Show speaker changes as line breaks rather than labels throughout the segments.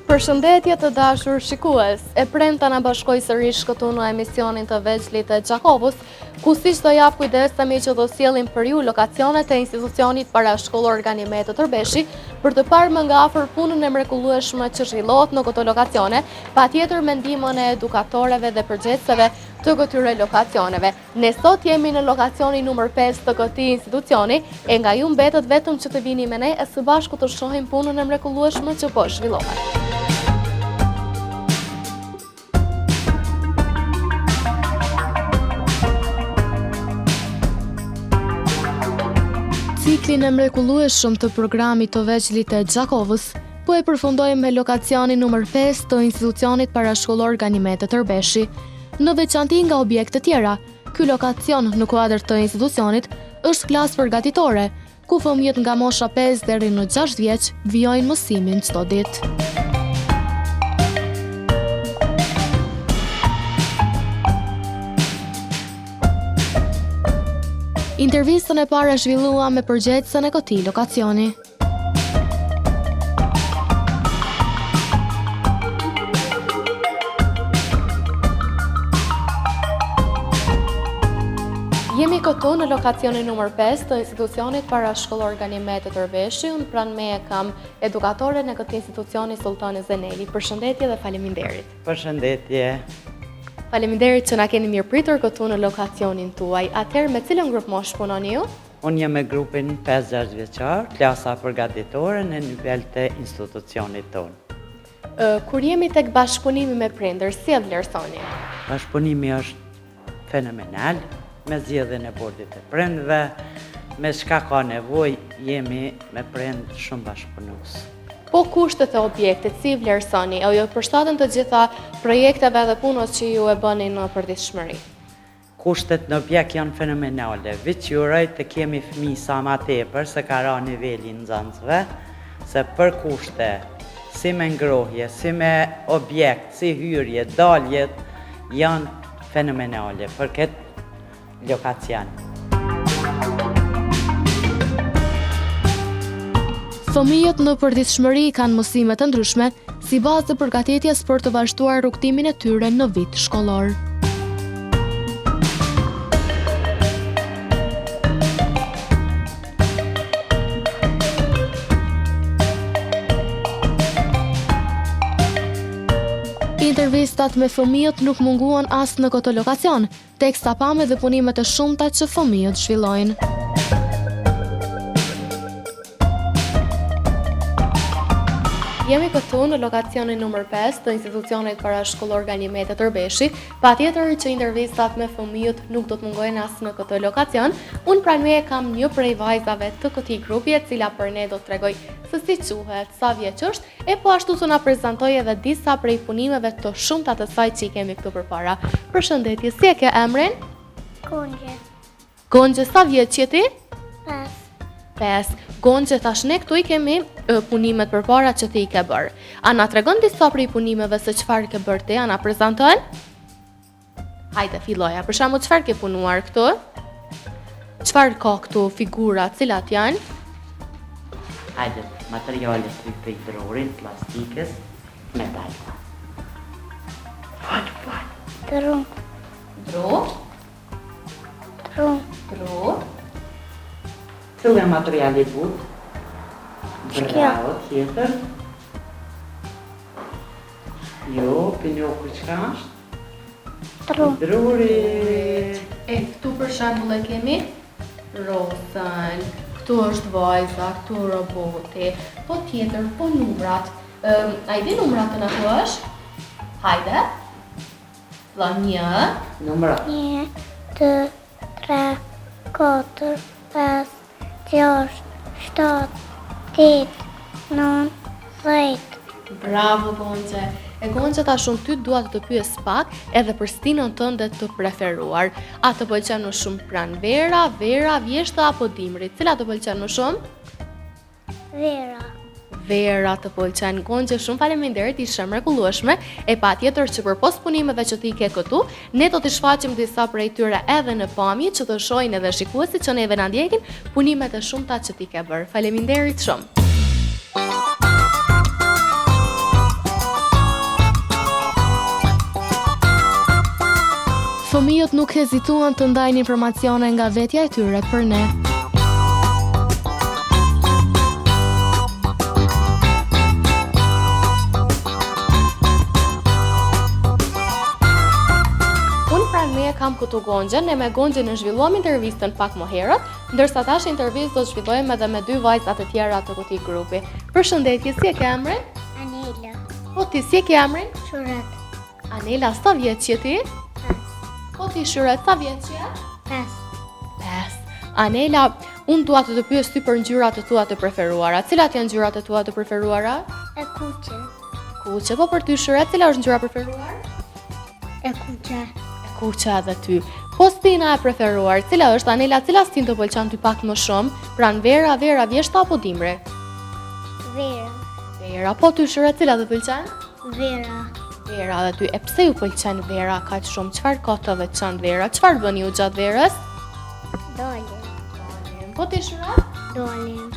Përshëndetje të dashur shikues, e premta na bashkoi sërish këtu në emisionin të vegjlit e Gjakovës, ku si çdo javë kujdesemi që të sjellim për ju lokacionet e institucionit parashkollor Ganimete Tërbeshi, për të parë më nga afër punën e mrekullueshme që zhvillohet në këto lokacione, patjetër me ndihmën e edukatoreve dhe përgjegjëseve të këtyre lokacioneve. Ne sot jemi në lokacionin numër 5 të këtij institucioni, e nga ju mbetet vetëm që të vini me ne e së bashku të shohim punën e mrekullueshme që po zhvillohet. Ciklin e mrekullueshëm të programit të vegjlit e Gjakovës, po e përfundojmë me lokacionin numër 5 të institucionit parashkollor Ganimete Tërbeshi. Në veçanti nga objektet tjera, ky lokacion në kuadër të institucionit është klasë përgatitore, ku fëmijët nga mosha 5 deri në 6 vjeç vijojnë mësimin çdo ditë. Intervistën e parë e zhvilluam me përgjegjësen e këtij lokacioni. Jemi këtu në lokacionin numër 5 të institucionit parashkollor Ganimete Tërbeshi. Unë pranë meje kam edukatoren e këtij institucioni Sultane Zeneli. Përshëndetje dhe faleminderit.
Përshëndetje.
Faleminderit që na keni mirëpritur këtu në lokacionin tuaj. Atëherë me cilën grupmoshë punoni ju?
Unë jam me grupin 5-6 vjeçar, klasa përgatitore në nivel të institucionit
tonë. Kur jemi tek bashkëpunimi me prindër, si e vlerësoni?
Bashkëpunimi është fenomenal, me zgjedhjen e bordit të prindve, me çka ka nevojë, jemi me prind shumë bashkëpunues.
Po kushtet e objektit, si i vlerësoni? A ju përshtaten të gjitha projekteve dhe punës që ju e bëni në përditshmëri?
Kushtet në objekt janë fenomenale, veç ju uroj të kemi fëmijë sa ma tepër se ka ra niveli i nxënësve, se për kushte, si me ngrohje, si me objekt, si hyrje, daljet, janë fenomenale për këtë lokacion.
Fëmijët në përditshmëri kanë mësime të ndryshme, si bazë të përgatitjes për të vazhduar rrugëtimin e tyre në vit shkollor. Intervistat me fëmijët nuk munguan as në këtë lokacion, teksa pamë edhe punimet e shumta që fëmijët zhvillojnë. Jemi këtu në lokacionin numër 5 të institucionit parashkollor Ganimete Tërbeshi. Patjetër që intervistat me fëmijët nuk do të mungojnë as në këtë lokacion. Unë pranë meje kam një prej vajzave të këtij grupi, e cila për ne do të tregojë se si quhet, sa vjeç është, e po ashtu të na prezantojë edhe disa prej punimeve të shumta të saj që i kemi këtu përpara. Përshëndetje, si e ke emrin?
Gonxhe.
Gonxhe, sa vjeç je ti?
5.
5. Gonxhe, tash ne këtu i kemi punimet përpara që ti i ke bërë. A na tregon disa prej punimeve se çfarë ke bërë ti? A na prezanton? Hajde, filloja. Për shembull, çfarë ke punuar këtu? Çfarë ka këtu figura, cilat janë?
Hajde, materialet prej drurit, plastikës, metal. Fal,
fal. Dru.
Dru.
Dru.
Dru.
Cili material i butë? Bravo, tjetër. Jo, pinoku çka është?
Dru.
Druri.
E, këtu për shembull e kemi Rosën. Këtu është vajza, këtu roboti. Po tjetër, po numrat. A i di numrat të na thuash? Hajde. Vlla një.
Numrat.
Një, dy, tre, katër, pesë, gjashtë, shtatë, tetë, nëntë, dhjetë.
Bravo Gonxhe. E Gonxhe tash unë ty dua të të pyes pak edhe për stinën tënde të preferuar. A të pëlqen më shumë pranvera, vera, vjeshta apo dimri? Cila të pëlqen më shumë?
Vera.
Vera të pëlqen Gonxhe, shumë faleminderit, ishe e mrekullueshme. E patjetër që përpos punimeve që ti ke këtu, ne do t'i shfaqim disa prej tyre edhe në pamje që të shohin edhe shikuesit që neve na ndjekin punimet e shumta që ti ke bërë. Faleminderit shumë. Fëmijët nuk hezituan të ndajnë informacione nga vetja e tyre për ne. Unë pranë meje kam këtu Gonxhen, ne me Gonxhen e zhvilluam intervistën pak më herët, ndërsa tash intervistë do të zhvillojmë edhe me dy vajzat e tjera të këtij grupi. Përshëndetje, si e ke emrin?
Anela.
Po ti si e ke emrin?
Shuret.
Anela, sa vjeç je ti?
5.
Po ti Shuret, sa vjeç je?
5.
5. Anela, unë dua të të pyes ty për ngjyrat e tua të preferuara. Cilat janë ngjyrat e tua të preferuara?
E kuqe.
Kuqe, po për ty Shuret, cila është ngjyra e preferuar?
E kuqe.
E kuqe edhe ty. Po stina e preferuar, cila është Anela, cila stinë të pëlqen ty pak më shumë? Pranvera, vera, vjeshta apo dimri?
Vera.
Vera, po ty Shuret, cila të pëlqen?
Vera.
Vera dhe ty, e pse ju pëlqen vera kaq shumë? Çfarë ka të veçantë vera? Çfarë bëni ju gjatë verës?
Dalim.
Dalim. Po ti Shuret?
Dalim.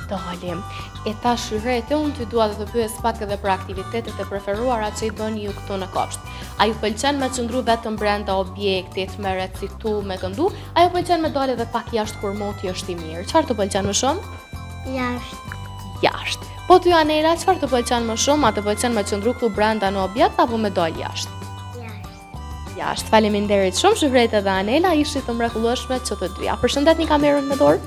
Dalim. E tash Shuret, unë ty dua të të pyes pak edhe për aktivitetet e preferuara që i bëni ju këtu në kopsht. A ju pëlqen me qëndru vetëm brenda objektit, me recitu, me këndu? A ju pëlqen me dalë edhe pak jashtë kur moti është i mirë? Çfarë të pëlqen më shumë?
Jashtë.
Jashtë. Po ty Anela, çfarë të pëlqen më shumë? A të pëlqen me qëndru këtu brenda në objekt apo me dalë jashtë?
Jashtë.
Jashtë. Faleminderit shumë Shuhret edhe Anela, ishit të mrekullueshme që të dyja. Përshëndetni kamerën me dorë.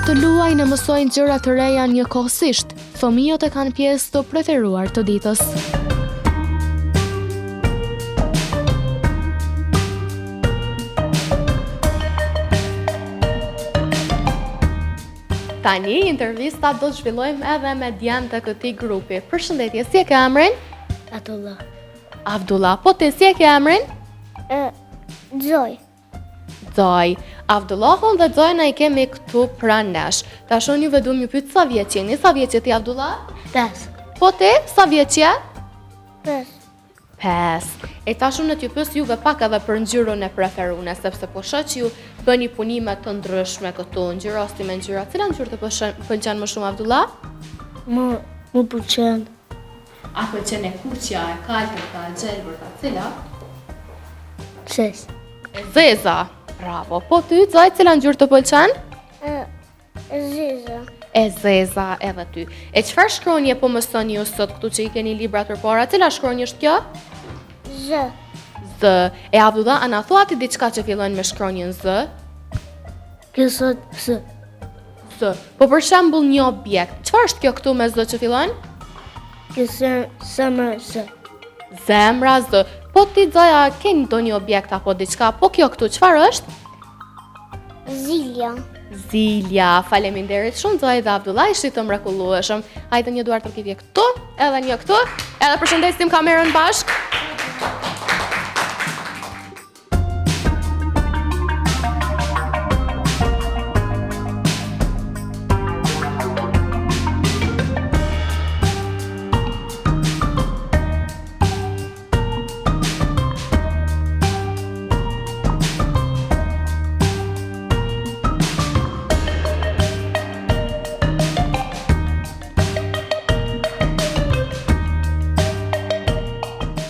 Të luajnë e mësojnë gjëra të reja njëkohësisht. Fëmijët e kanë pjesë të preferuar të ditës. Tani, intervista do të zhvillojmë edhe me djemtë e këtij grupi. Përshëndetje, si e ke emrin?
Abdullah.
Abdullah, po ti si e ke emrin?
E, Zoj.
Zoj. Abdullahun dhe Zojën i kemi këtu pranë nesh. Tash unë juve du m'ju pyet sa vjeç jeni, sa vjeç je ti Abdullah?
5.
Po ti, sa vjeç je?
5.
5. E tash unë t'ju pyes juve pak edhe për ngjyrën e preferuar, sepse po shoh që ju bëni punime të ndryshme këtu, ngjyrosni me ngjyra. Cila ngjyrë të pëlqen më shumë Abdullah?
Më më pëlqen
A pëlqen e kuqja, e kaltërta, e gjelbërta, cila?
Zeza.
E zeza. Bravo. Po ty, Zoj, cila ngjyrë të pëlqen?
E, e zeza.
E zeza edhe ty. E çfarë shkronje po mësoni ju sot këtu që i keni librat përpara? Cila shkronjë është kjo?
Z.
Z. E Abdullah, a na thua ti diçka që fillon me shkronjën Z?
Kjo sot Z.
Z. Po për shembull një objekt. Çfarë është kjo këtu me Z që fillon?
Kjo zemra Z.
Zemra Z. Po ti Zoja ke ndonjë objekt apo diçka? Po kjo këtu çfarë është?
Zilja.
Zilja. Faleminderit shumë Zoja dhe Abdullah, ishit të mrekullueshëm. Hajde një duartrokitje këtu, edhe një këtu, edhe përshëndesim kamerën bashkë.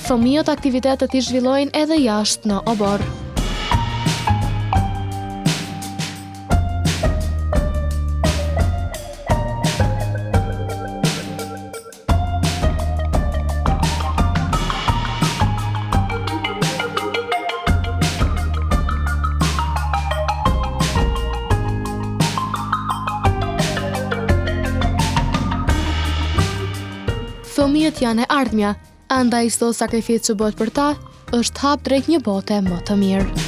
Fëmijët aktivitetet i zhvillojnë edhe jashtë në oborr. Fëmijët janë e ardhmja, andaj çdo sakrificë që bëhet për ta, është hap drejt një bote më të mirë.